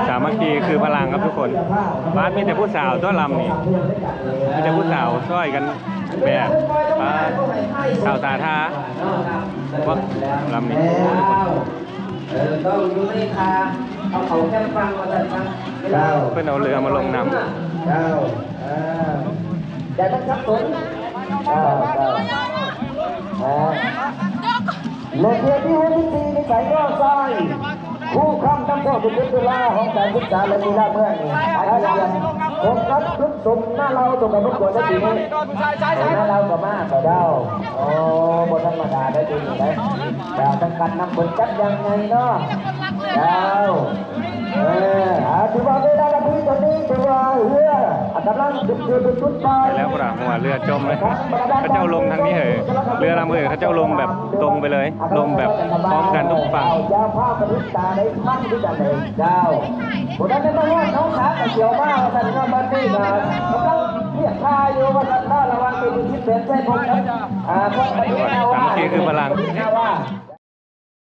ສາມັກຄີຄືພະລັງຄັບທຸກຄົນ. ບາດມີແຕ່ຜູ້ສາວຕົວະລຳນີ້ ມີແຕ່ຜູ້ສາວຊ່ອຍກັນແບບ ປາດ ສາວສາທາ ພວກລຳນີ້ ເອີ ຕ້ອງຢູ່ໃນທ່າເອົາເຂົ້າແຄມຝັ່ງວ່າຊັ້ນຊະ. ເຈົ້າ ເພິ່ນເອົາເຮືອມາລົງນຳ. ເຈົ້າ ເອີ ຢ່າໄດ້ສັບສົນ. ເຈົ້າ ເຈົ້າ ເອີ ແລະເທື່ອທີຫົກສິບສີ່ ນິໄສງໍຊາຍ ຄູຄຳນຳໂຊກ ເປັນຈຸລາ ຫ້ອງການສຶກສາ ແລະ ກິລາເມືອງນີ້ ພບກັບຈຸດສົມນາເລົາ ຕົວກຳນົດກວດໃນປີນີ້. ໂອ້ ນາເລົາກໍມາ ເຈົ້າ. ໂອ້ ບໍ່ທຳມະດາໄດ໋ປີນີ້ໄດ໋. ເຈົ້າ ສັງກັດນຳເພິ່ນຈັດຢ່າງໃຫຍ່ເນາະ. ເຈົ້າ ເອີ ອາ ຖືວ່າເວລານາທີຕອນນີ້ຖືວ່າເຮືອ ອາ ກຳລັງຂຶ້ນເຮືອເປັນຈຸດໝາຍ. ໄປແລ້ວພຸ້ນນະ ຫົວເຮືອຈົມເລີຍ. ເຂົາເຈົ້າລົງທາງນີ້ເຮີ ເຮືອລຳເຮີ ເຂົາເຈົ້າລົງແບບຕົງໄປເລີຍ ລົງແບບພ້ອມກັນທຸກຝັ່ງ. ເຈົ້າພາບປະດິດຕາໄດ້ມັນຄືກັນເລີຍ. ເຈົ້າ ຜູ້ໃດໄດ້ມາຮອດໜອງສາກະຂຽວມາວ່າຊັ້ນເນາະ. ບັດນີ້ກໍກຳລັງຮຽກທ່າຢູ່ວ່າຊັ້ນເນາະ ລະຫວ່າງເອດີ ສິບແປດ ໄຊພົງ ອາ ສາມັກຄີຄືພະລັງ.